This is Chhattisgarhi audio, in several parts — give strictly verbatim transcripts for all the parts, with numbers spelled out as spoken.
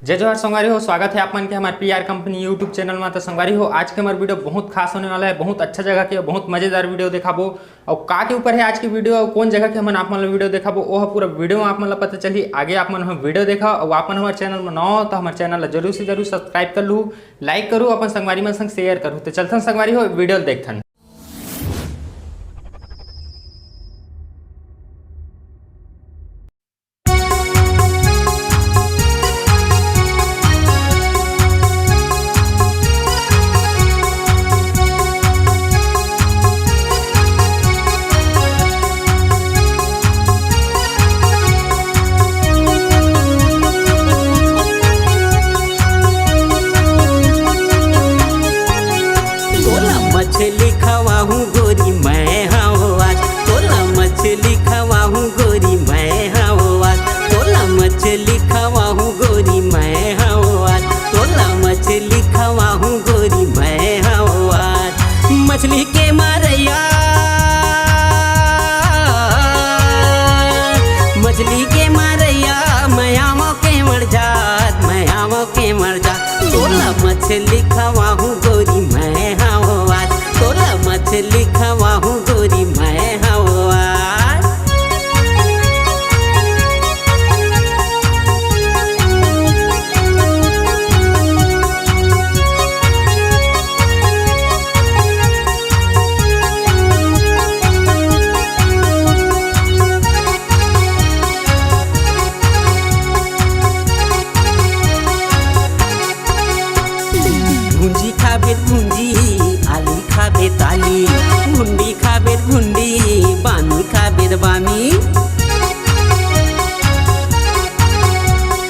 जय जोहार संगवारी हो, स्वागत है आप मन के हमारे पीआर कंपनी YouTube चैनल में। तो संगवारी हो, आज के हमारे वीडियो बहुत खास होने वाला है, बहुत अच्छा जगह के, बहुत मजेदार वीडियो दिखाबो। और का के ऊपर है आज की वीडियो और कौन जगह के हमन आप मन ला वीडियो दिखाबो, वो ह पूरा वीडियो में आप मन ला पता चलही। आगे आप मन ह वीडियो देखा और आप मन हमारे चैनल में नवा हो तो हमारे चैनल ला जरूर से जरूर सब्सक्राइब कर लू, लाइक करू, अपन संगवारी मन संग शेयर करू। तो चलथन संगवारी हो, वीडियो ल देखथन। तोला मछली खवाहूँ गोरी मैं हव आज, तोला मछली खवाहूँ गोरी मैं हव आज, तोला मछली खवाहूँ गोरी मैं हव आज, तोला मछली खवाहूँ गोरी मैं हव आज। मछली के मारैया, मछली के मारैया, मैं आवों के मर जात, मैं आवों के मर जात। तोला मछली खवाहूँ गोरी मैं हव आज, तोला मछली खवाहूँ गोरी मैं हव आज। भुंजी खाबे भुंजी, आली खाबे ताली, भुंडी खाबे भुंडी, बामी खाबे बामी।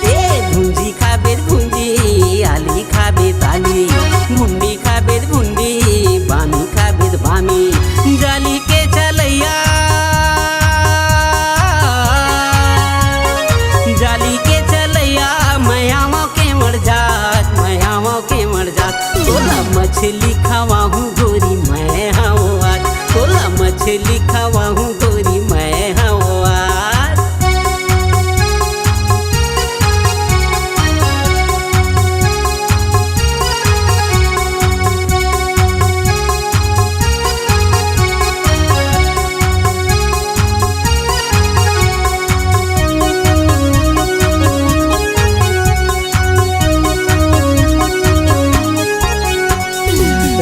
ए भुंजी खाबे भुंजी, आली खाबे ताली, भुंडी खाबे भुंडी, बामी खाबे बामी। जाली के चलैया, जाली के चलैया, मैं आवों के मर जात, मैं आवों के मर जात। तोला मछली खवाहूँ गोरी मैं हव आज, तोला मछली खवाहूँ गोरी मैं हव आज।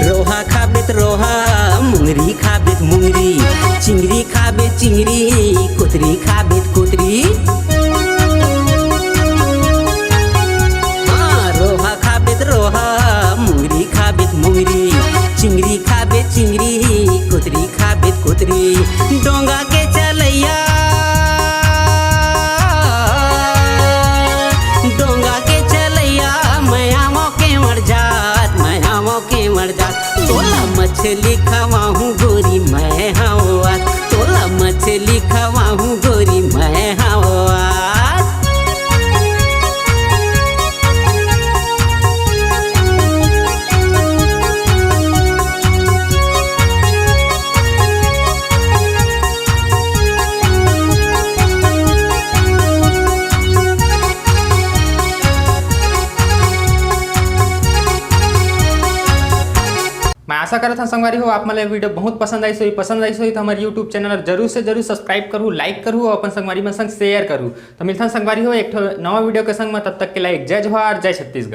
रोहा खाबे त रोहा, मुंगरी खाबे त मुंगरी, चिंगरी खाबे त चिंगरी, कोतरी खाबे त कोतरी। हाँ, रोहा खाबे त रोहा, मुंगरी खाबे त मुंगरी, चिंगरी खाबे त चिंगरी, कोतरी खाबे त कोतरी। डोंगा के चलैया, डोंगा के चलैया, मैं आवों के मर जात, मैं आवों के मर जात। तोला मछली खवाहूँ गोरी मैं हव आज, तोला मछली खवाहूँ गोरी मैं हव आज। मैं आशा करत हूँ संगवारी हो, आप मन ला ये वीडियो बहुत पसंद आइस होही। पसंद आइस होही तो हमारे YouTube चैनल ला जरूर से जरूर सब्सक्राइब करू, लाइक करू और अपन संगवारी मन संग शेयर करू। तो मिलथन संगवारी हो एक ठो नवा वीडियो के संग में, तब तक के लिए एक जय जोहार, जय छत्तीसगढ़।